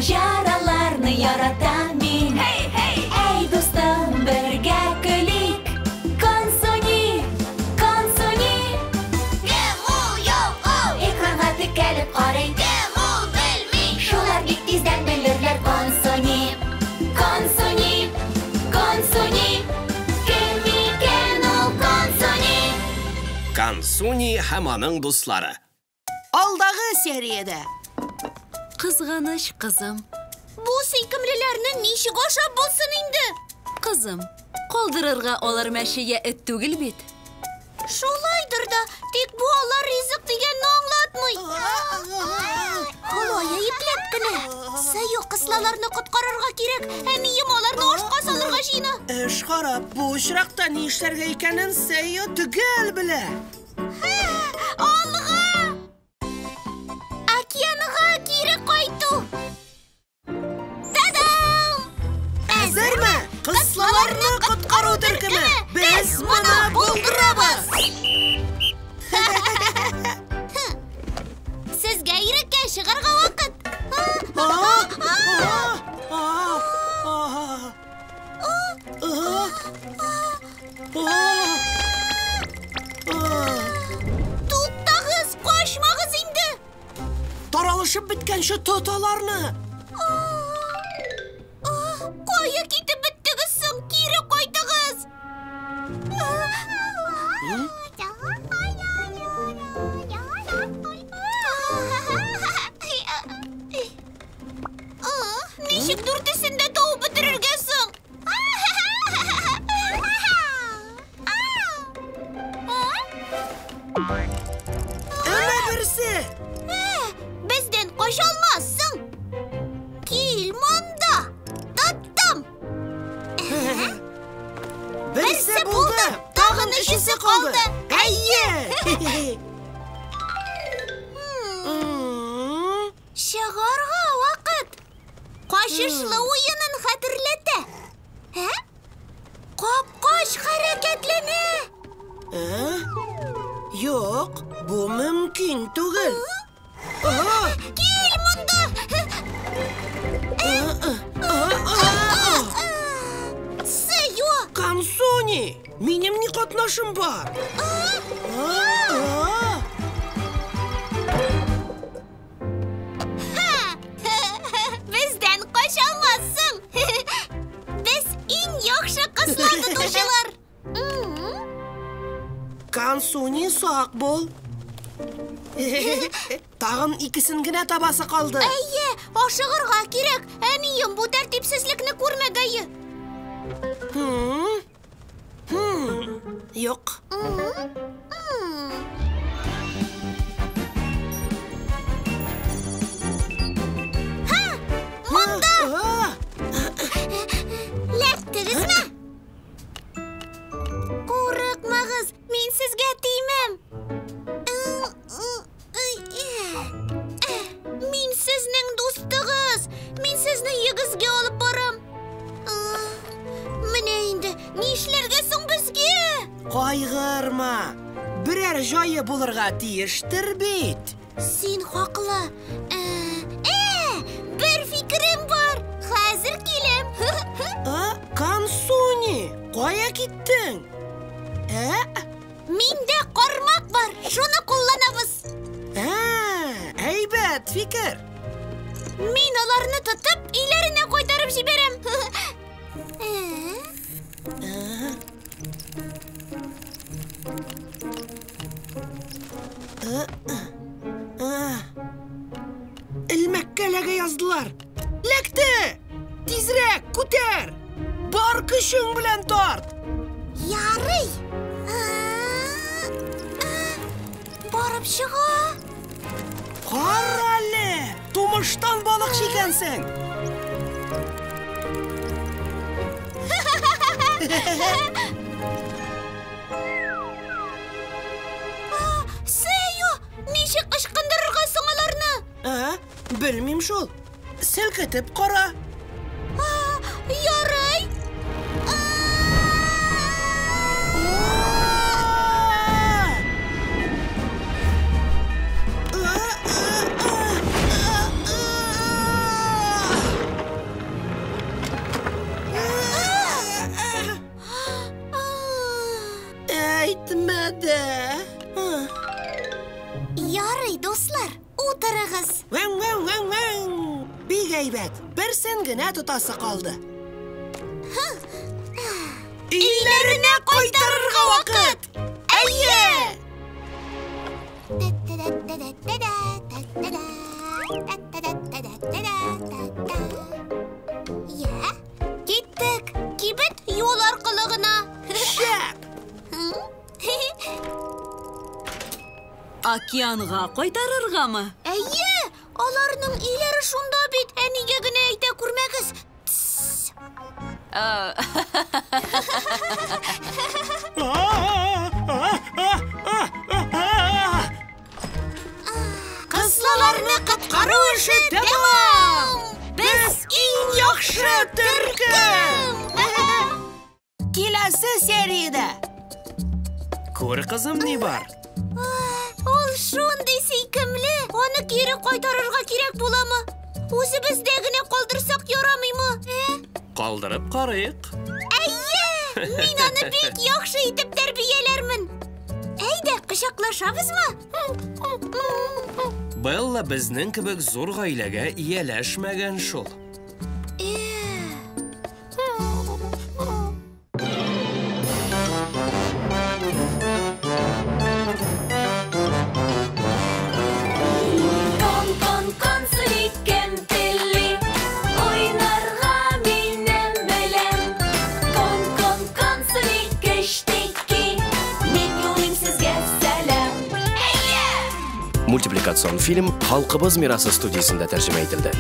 Маҗараларны яратам мин. Һей, һей! Әй, дустым, бергә көлик. Консуни, Консуни. Кем ул, юк ул? Экранга текәлеп карый. Кем ул, белми. Шулар бик тиздән белерләр. Консуни, Консуни, Консуни. Кем икән ул Консуни? Консуни һәм аның дуслары. Алдагы сериядә. Кызганыч, кызым. Бу сөйкемлеләрне ничек ашап булсын инде? Кызым, калдырырга алар мәче я эт түгел бит. Шулайдыр да, тик бу алар ризык дигәнне аңлатмый. Алай ипләп кенә. Сәю кыслаларны коткарырга кирәк. Әнием аларны ашка салырга җыена. Эш харап, бу очракта ни эшләргә икәнен Сәю төгәл белә. Алга! Океанга кире кайту. Та-дам! Әзерме? Кыслаларны коткару төркеме. Без моны булдырабыз. Сезгә иреккә чыгарга вакыт. Туктагыз, качмагыз инде. Таралышып беткәнче тот аларны. Кая китеп беттегез соң? Кире кайтыгыз. Ничек дүртесен дә табып бетерергә соң? Әнә берсе. Бездән кача алмассың. Кил монда. Тоттым. Берсе булды. Тагын өчесе калды. Әйе. Чыгарга вакыт. Качышлы уенын хәтерләтә. Ә? Капкач хәрәкәтләнә. Юк, бу мөмкин түгел. Кил монда. Сәю. Консуни, минем ни катнашым бар? Бездән кача алмассың. Без иң яхшы кызлар тотучылар. Консуни, сак бул. Тагын икесен генә табасы калды. Әйе, ашыгырга кирәк. Әнием бу тәртипсезлекне күрмәгәе. Юк. Һа, монда. Ләктегезме? Курыкмагыз, мин сезгә тимәм. Мин сезнең дустыгыз. Мин сезне егезгә алып барам. Менә инде, нишләргә соң безгә? Кайгырма. Берәр җае булырга тиештер бит. Син хаклы. Бер фикерем бар. Хәзер киләм. Консуни, кая киттең? Миндә кармак бар, шуны кулланабыз. Әйбәт фикер. Мин аларны тотып, өйләренә кайтарып җибәрәм. Элмәккә эләгә яздылар. Ләкте! Тизрәк, күтәр! Бар көчең белән тарт! Ярый! Барып чыга! Карале! Тумыштан балыкчы икәнсең! Сәю! Ничек ычкындырырга соң аларны? Белмим шул. Селкетеп кара. Ярый! Әйтмә дә. Ярый, дуслар, утырыгыз. Вәң-вәң-вәң-вәң. Бик әйбәт. Берсен генә тотасы калды. Өйләренә кайтарырга вакыт! Әйе! Я, киттек. Кибет юл аркылы гына. Шәп! Океанга кайтарыргамы? Әйе, аларның өйләре шунда бит. Әнигә генә әйтә күрмәгез. Тсс. Кызлаларны коткару эше тәмам! Без иң яхшы төркем! Киләсе сериядә! Күр, кызым, ни бар? Ул шундый сөйкемле. Аны кире кайтарырга кирәк буламы? Үзебездә генә калдырсак ярамыймы? Калдырып карыйк. Әйе! Мин аны бик яхшы итеп тәрбияләрмен. Әйдә, кочаклашабызмы? Белла безнең кебек зур гаиләгә ияләшмәгән шул. Кон, кон, консуни, кем тели уйнарга минем белән. Кон, кон, консуни, кечтеки, мин юлыйм сезгә сәлам. Мультипликацион фильм Халкыбыз мирасы студиясендә тәрҗемә ителде.